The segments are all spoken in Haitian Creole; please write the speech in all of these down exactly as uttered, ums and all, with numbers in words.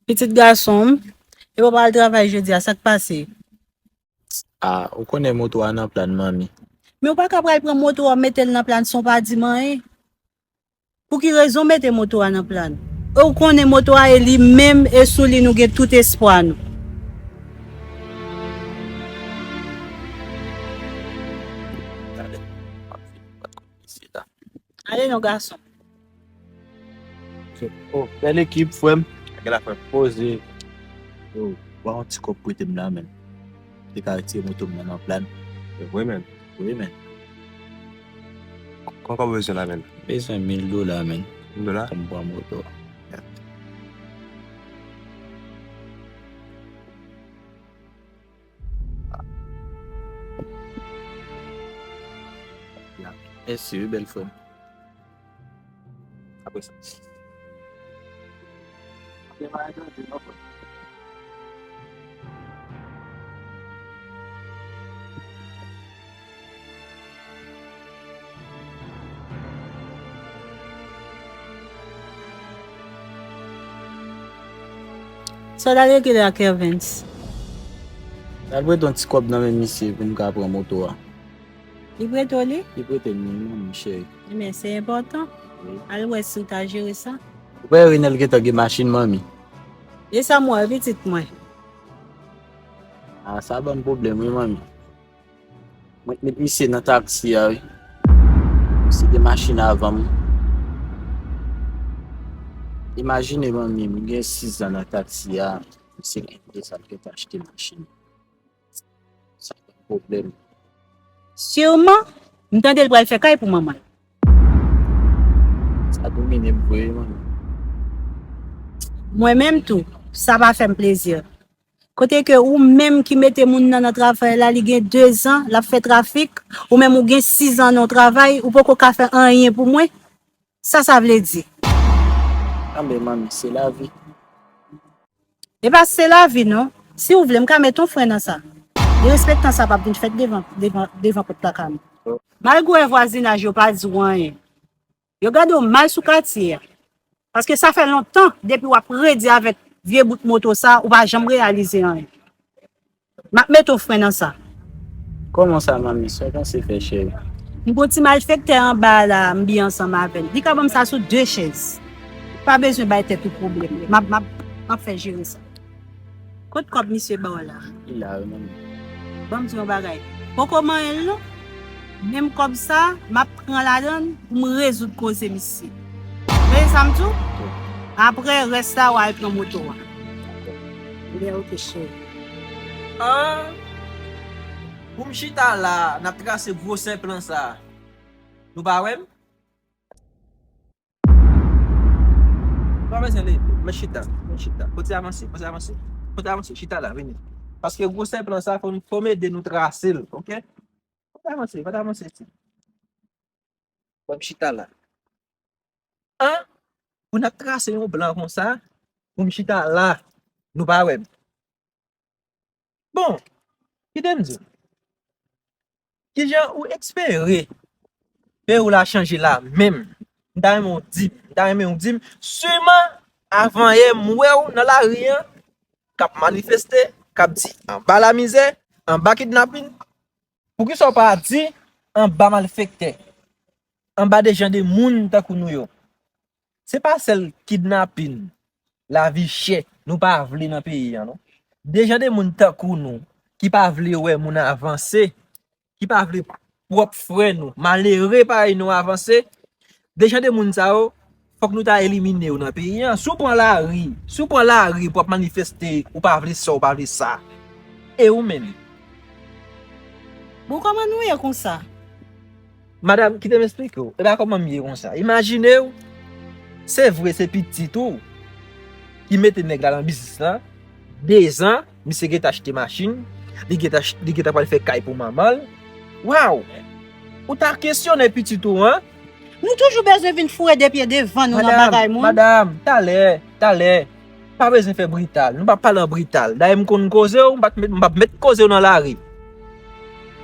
Pitit gason m, epi w pral travay jodi a, sa k pase? A, ou konnen moto a nan plàn, manmi. Men w pa ka pral pran moto a w mete l nan plàn san w pa di m anyen. Pou ki rezon w mete moto a nan plàn? E w konnen moto a e li menm e sou li nou gen tout espwa nou. Ale non gason. Oh, bèl ekip, frè m. Gen la, frè m. Poze. Yo, ba yon ti kòb prete m la, menn. Te ka retire moto m nan, nan plàn. Se vre, menn. Wi, menn. Kon kòb ou bezwen la, menn? Bezwen mil dola, menn. Mil dola? Pou m pran moto a. Mèsi, wi, bèl frè m. Apre sa. Sa w t al regle a, Kervens? L al prete yon ti kòb nan men misye pou m ka pran moto a. Li prete w li? Li prete m li, manmi cheri. Ebyen, se enpòtan. Wi. Al wè si w ta jere sa. Ou pa wè Renel gentan gen machin, manmi? E sa m wè, pitit mwen? A, sa ban m pwoblèm, wi, manmi. Mwen t met misye nan taksi a, wi. Misye gen machin avan m. Imajine, manmi, m gen sis zan nan taksi a. Misye gen de zan, l gentan achte machin. Sa pa pwoblèm. Siman, m tande l pral fè kay pou manman l. Sa domine m vre, manmi. Mwen menm tou, sa pa fè m plezi. Kote ke ou menm ki mete moun nan nan travay la, li gen de zan, l ap fè trafik, ou menm ou gen sis zan nan yon travay, ou poko ka fè anyen pou mwen? Sa sa vle di? Anben, manmi, se lavi. E pa se lavi non. Si w vle, m ka met yon fren nan sa. Derespektan sa p ap vin fèt devan, devan, devan pòt lakay mwen. Malgre vwazinaj yo pa di w anyen, yo gade w mal sou katye a. Paske sa fè lontan depi w ap redi avèk vye bout moto sa, ou pa janm reyalize anyen. M ap mete w fren nan sa. Kòman sa, manmi? Sa w panse fè, cheri? M gon ti malfektè anba la, m bi ansanm avè l. Li ka ban m sa sou de chèz. Pa bezwen bay tèt ou pwoblèm. M ap, m ap, m ap fè jere sa. Kot kòb misye ba w la? Li la, wi, manmi. Ban m di w yon bagay. Poko manyen l, non. Menm kòb sa, m ap pran ladan l pou m rezoud koze misye. Tande sa m di w? Apre, rès la, w al pran moto a. Ebyen, oke, cheri. An, pou m chita la, n ap trase gwosè plan sa. Nou pa wè m? Nou pa bezwen leve. Mwen chita, mwen chita. Kote avanse, kote avanse. Kote avanse, chita la, vini. Paske gwosè plan sa, fò n, fò m ede nou trase l, oke? Fò n avanse, fò n avanse, ti. Bon, m chita la. An, pou n ap trase yon plan konsa, pou m chita la, nou pa wè m. Bon, kite m di w. Kijan ou espere peyi w la chanje la menm? M ta renmen w di m, m ta renmen w di m, siman avan yè m wè w nan lari an, k ap manifeste, k ap di anba lamizè, anba kidnapin, poukisa w pa di anba malfektè, anba de jan de moun tankou nou yo? Se pa sèl kidnapin, lavi chè nou pa vle nan peyi an non. De jan de moun tankou nou ki pa vle wè moun avanse, ki pa vle pwòp frè nou, malere parèy nou avanse, de jan de moun sa yo, fòk nou ta elimine yo nan peyi an. Si w pran lari, si w pran lari pou w ap manifeste, ou pa vle sa, ou pa vle sa. E ou menm? Bon, kòman nou ye konsa? Madanm, kite m esplike w. E pa kòman m ye konsa. Imajine w, se vre se pitit ou ki mete nèg la nan biznis lan. De zan, misye gentan achte machin, li gentan ach-, li gentan pral fè kay pou manman l. Waw! Ou ta kesyone pitit ou an? Nou toujou bezwen vin foure de pye devan nou nan bagay moun. Madanm, talè, talè. Pa bezwen fè brital. Nou p ap pale an brital. Dayè m konn koze w, m p ap met, m p ap met koze w nan lari.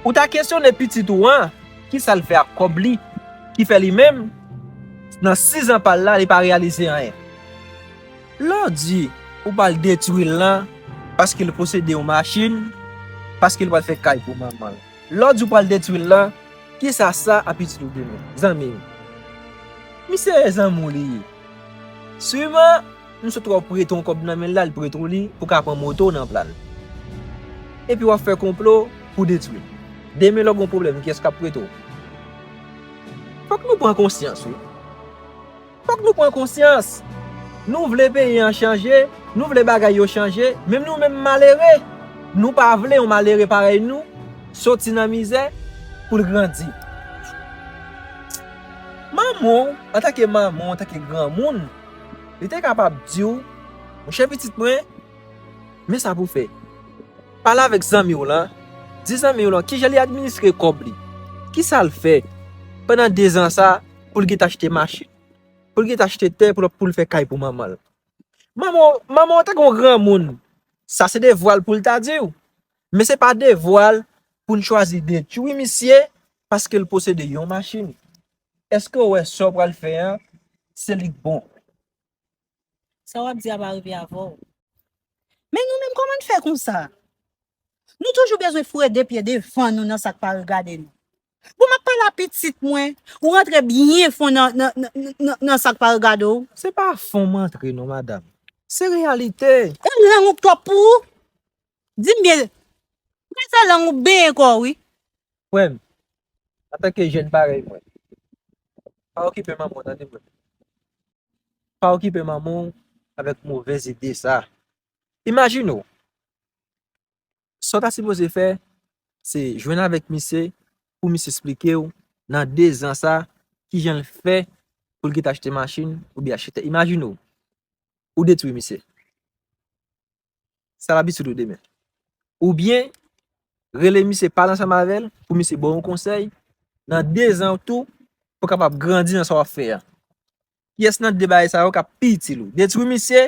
Ou ta kesyone pitit ou an, kisa l fè ak kòb li, ki fè li menm, nan sis zan pa l la, li pa reyalize anyen. Lè w di, ou pral detwi l lan paske l posede yon machin, paske l pral fè kay pou manman l. Lè w di w pral detwi l lan, kisa sa ap itil ou demen? Zanmi m, misye se zanmi w li ye. Siman, misye t wè w prete yon kòb nan men l la, l prete w li pou ka pran moto w nan Plàn. Epi w ap fè konplo pou detwi l. Demen lè w gen yon pwoblèm, kiyès k ap prete w? Fòk nou pran konsyans, wi. Fòk nou pran konsyans. Nou vle peyi an chanje, nou vle bagay yo chanje, men nou menm malere, nou pa vle yon malere parèy nou soti nan mizè pou l grandi. Manman w, antanke manman w, antanke granmoun, li te kapab di w, monchè pitit mwen, men sa pou w fè. Pale avèk zanmi w lan, di zanmi w lan kijan li administre kòb li, kisa l fè pandan dezan sa pou l gentan achte machin, pou l gentan achte tè pou l, pou l fè kay pou manman l. Manman, manman w te gen yon granmoun, sa se devwa l pou l ta di w. Men se pa devwa l pou n chwazi detwi misye paske l posede yon machin. Èske w wè sa w pral fè an, se li k bon? Sa w ap di a pa rive avè w. Men nou menm, kòman n fè konsa? Nou toujou bezwen foure de pye devan nou nan sa k pa regade nou. Bon, m ap pale a pitit mwen, ou rantre byen fon nan, nan, nan, nan, nan sa k pa regade w. Se pa fon m antre non, madanm. Se reyalite. E lang ou k twòp pou ou? Di m byen, m pral fè lang ou benyen kò w, wi. Frè m, antanke jèn parèy mwen, pa okipe manman w, tande mwen. Pa okipe manman w avèk movèz ide sa. Imajine w, sa w ta sipoze fè, se jwenn avèk misye pou misye esplike w nan dezan sa kijan l fè pou l gentan achte machin oubyen achte tè. Imajine w, ou detwi misye. Sa l ap itil ou demen. Oubyen, rele misye, pale ansanm avè l pou misye ba w yon konsèy nan dezan tou pou w kapab grandi nan sa w ap fè a. Kiyès nan de bagay sa yo k ap pi itil ou? Detwi misye,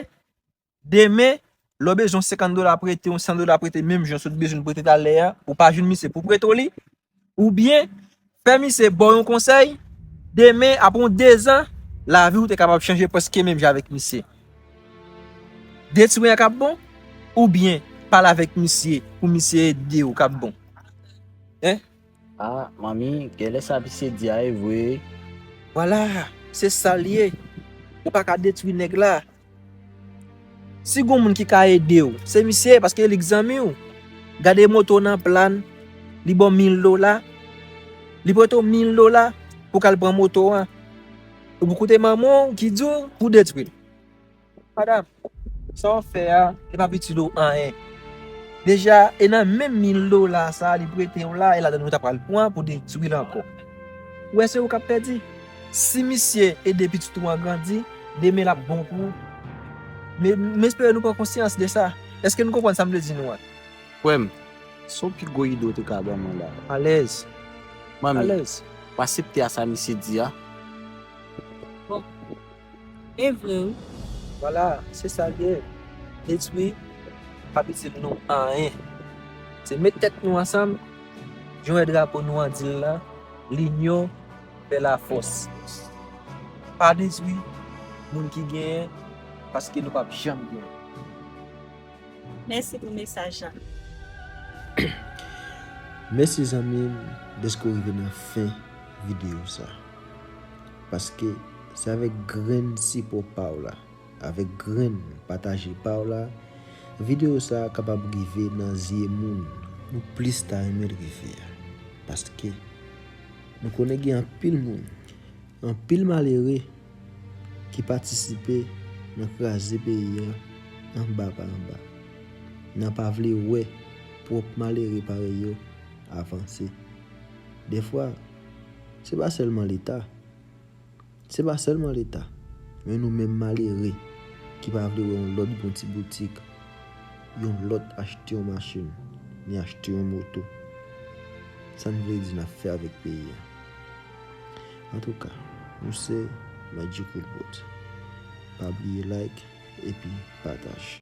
demen, lè w bezwen yon senkant dola prete, yon san dola prete, menm jan w sot bezwen l prete talè a, ou pa jwenn misye pou prete w li, oubyen fè misye ba w yon konsèy, demen, apre yon dezan, lavi w te kapab chanje prèske menm jan avèk misye. Detwi an k ap bon, oubyen pale avèk misye pou misye ede w k ap bon? Hein? Ah, manmi, genlè sa misye di a e vre. Vwala, se sa l ye. Ou pa ka detwi nèg la. Si gon moun ki ka ede w, se misye, paske li k zanmi w. Gade moto nan Plàn, li ba w mil dola. Li prete w mil dola pou w al pran moto an. Ou pou koute manman w ki di w pou w detwi l. Madanm, sa w ap fè a, li p ap itil ou anyen. Deja, e nan menm mil dola sa a li prete w la, e ladan l ou ta pral pran pou detwi l ankò. Ou wè se ou k ap pèdi. Si misye ede pitit ou an grandi, demen l ap bon pou ou. Men, m espere nou pran konsyans de sa. Èske nou konprann sa m vle di nou an? Frè m, se yon pi gwo ide w te ka ban mwen la. Alèz. Manmi, alèz. W aksepte a sa misye di a? Bon, e vre wi. Vwala, se sa l ye. Detwi p ap itil nou anyen. Se met tèt nou ansanm, jan w wè drapo nou an di l la, linyon fè lafòs. Pa detwi moun ki genyen, paske nou p ap janm genyen. Mèsi pou mesaj la. Mèsi zanmi m dèske w rive nan fen videyo sa. Paske se avèk grenn sipò pa w la, avèk grenn pataje pa w la, videyo sa kapab rive nan zye moun ou plis ta renmen l rive a. Paske nou konnen gen anpil moun, anpil malere ki patisipe nan kraze peyi a anba pa anba, nan pa vle wè pwòp malere parèy yo avanse. Dèfwa, se pa sèlman Leta, se pa sèlman Leta, men nou menm malere ki pa vle wè yon lòt bon ti boutik, yon lòt achte yon machin, ni achte yon moto. Sa n vle di n ap fè avèk peyi a? Antouka, nou se Magic Robot. Pa bliye like epi pataje.